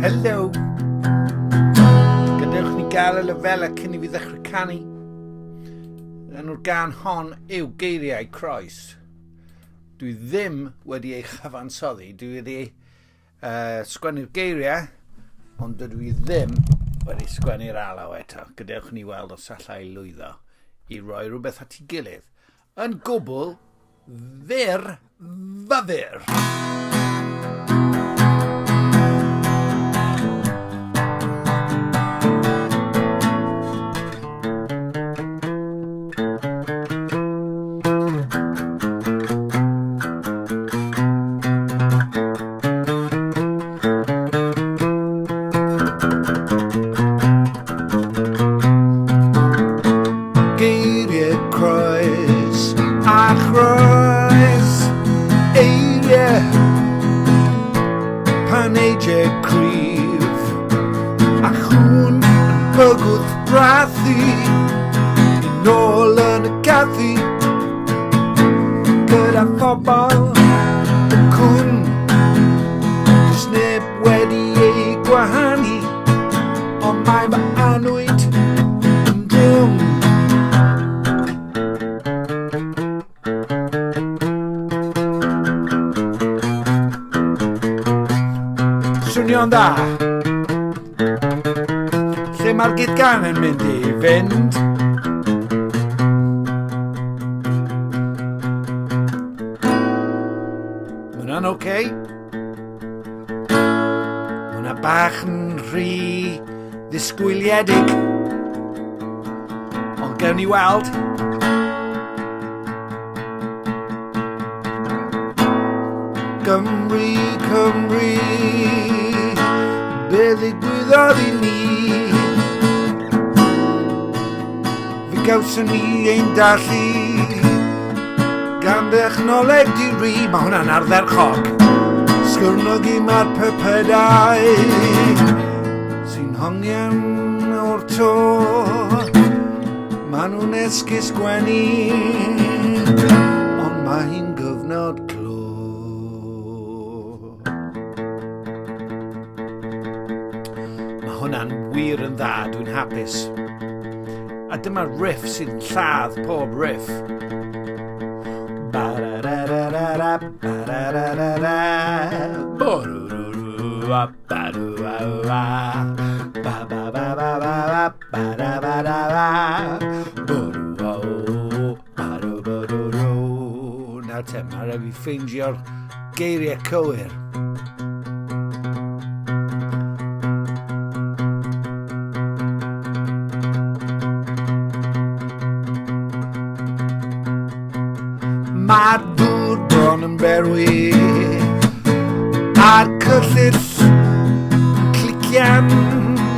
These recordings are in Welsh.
Helo! Gadewch ni gael y lefelau cyn i fi ddechrau canu. Enw'r gan hon yw Geiriau Croes. Dwi ddim wedi ei chyfansoddi, dwi wedi uh, sgwennu'r geiriau, ond dydw i ddim wedi sgwennu'r alaw eto. Gadewch ni weld os allai lwyddo i roi rhywbeth at ei gilydd. Yn gwbl fyr fyfyr. Geiriau croes a chroes eiriau paneidiau cryf a chwn yn bygwth brathu yn ôl yn y gathu gyda phobl y cwn does neb wedi ei gwahanu ond mae fy annwyd yn drwm. Swnio'n dda. Lle mae'r gydgan yn mynd i fynd? Mae hwnna'n oce? Okay. Mae hwnna bach yn rhy ddisgwyliedig. Ond gewn ni weld. Gymru, Cymru, be ddigwyddodd i ni? Fe gawson ni ein dallu gan dechnoleg di-ri. Mae hwnna'n ardderchog. Sgwrnog i mae'r pypedau sy'n hongian o'r to. Maen nhw'n esgus gwenu, ond mae hi'n gyfnod clo. Mae hwnna'n wir yn dda, dwi'n hapus. A dyma riff sydd yn lladd pob riff. Nawr te, mae rhaid fi ffeindio'r geiriau cywir. Mae'r dŵr bron yn berwi A'r cyllyll yn clician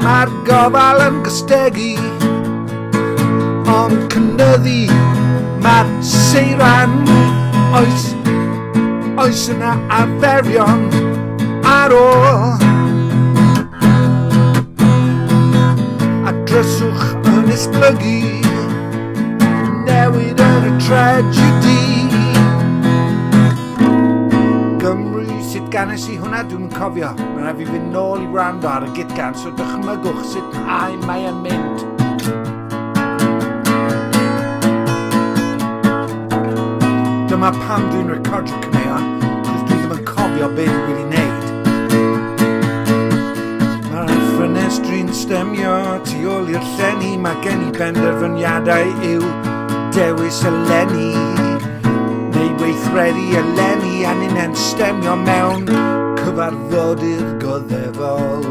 Mae'r gofal yn gystegu Ond cynyddu mae'r seiran Oes, oes yna arferion ar ôl A dryswch yn esblygu Newid yn y tragedy Gymru, sut ganes i hwnna? Dwi'n cofio. Mae'n rhaid fi fynd nôl i wrando ar y gitgan, so dychmygwch sut ai mae e'n mynd. Dyma pam dwi'n recordio caneuon, cos dwi ddim yn cofio beth dwi wedi wneud. Mae'r ffenestri'n stemio tu ôl i'r llenni, mae gen i benderfyniadau i'w dewis eleni. Neu weithredu eleni a ninnau'n stemio mewn cyfarfodydd goddefol.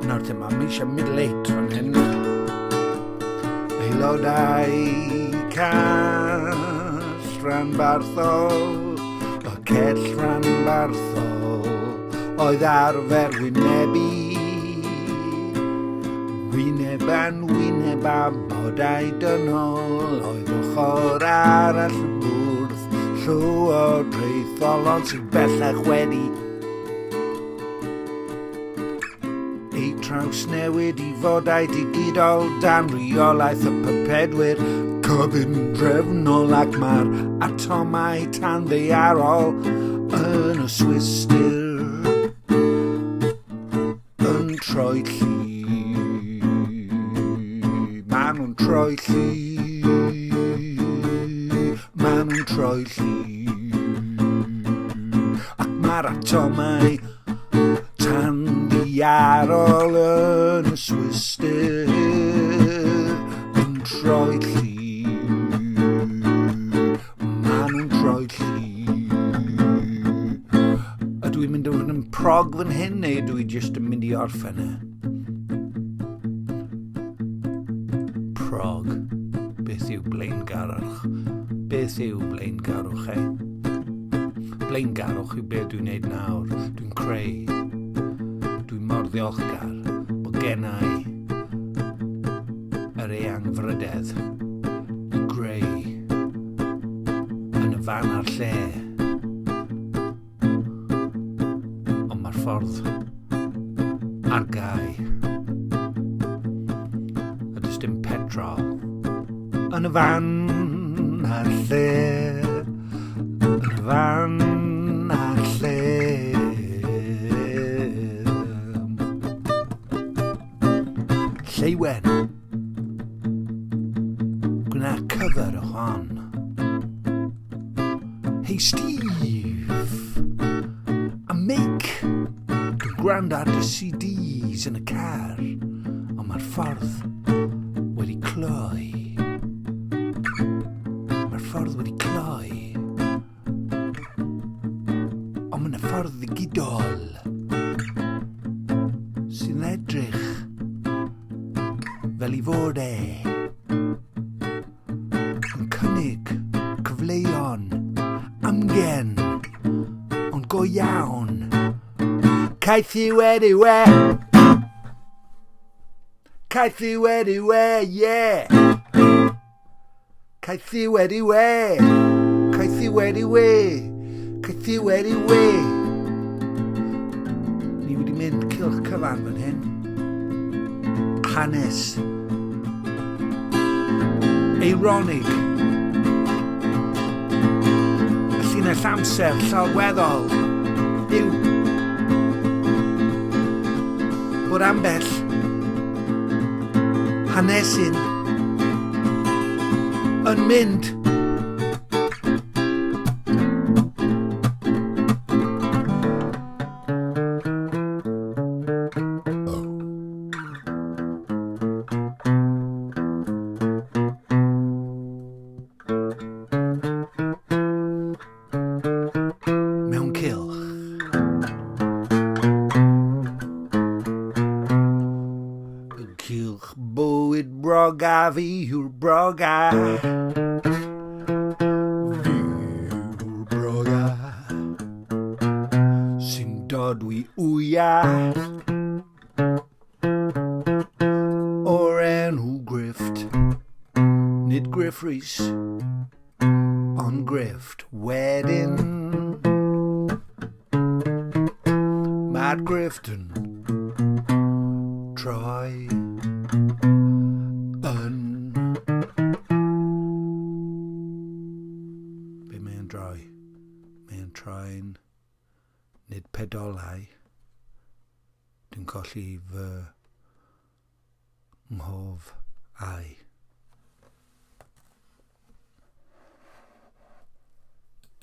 Nawr te, mae eisiau middle eight fan hyn. Aelodau call rhanbarthol, y cell rhanbarthol oedd arfer wynebu wyneb yn wyneb â bodau dynol oedd ochr arall y bwrdd llywodraethol ond sydd bellach wedi ei trawsnewid i fodau digidol dan reolaeth y pypedwyr cyfundrefnol ac mae'r atomau tanddaearol yn y Swistir. troelli. Maen nhw'n troelli. Maen nhw'n troelli. Ac mae'r atomau tanddiarol yn y Swistir yn troelli. Maen nhw'n troelli. Ydw i'n mynd i fod yn prog fan hyn neu ydw i jyst yn mynd i orffen e? Prog. Beth yw blaengarwch? Beth yw blaengarwch, e? Blaengarwch yw beth dwi'n neud nawr. Dwi'n creu. Dwi'n mor ddiolchgar bod gennau yr eangfrydedd i greu yn y fan a'r lle. Ond mae'r ffordd ar gau. A does dim petrol yn y fan a'r lle. Yn y fan a'r lle. Lleuwen. Gwna cover o hon. Hey Steve! A Mick! Dwi'n gwrando ar dy CDs yn y car, ond mae'r ffordd wedi cloi. Mae'r ffordd wedi cloi. Ond mae'n y ffordd ddigidol sy'n edrych fel i fod e yn cynnig cyfleon amgen ond go iawn. Caeth yw yw e. Caeth yw yw e, yeah. Caeth yw yw e. Caeth yw yw e. Caeth yw yw e. Ni wedi mynd cylch cyfan fan hyn. Hanes. Eironig. Y llinell amser llorweddol yw bod ambell hanesyn yn mynd mewn cylch. Y cylch bywyd broga fi yw'r broga. Fi yw'r broga. Sy'n dodwy wya. O'r enw Grifft. Nid Griff Rhys, ond Grifft wedyn. Mae'r Grifft yn troi yn... Be mae'n droi? Mae'n troi'n nid pedolau. Dwi'n colli fy nghof au.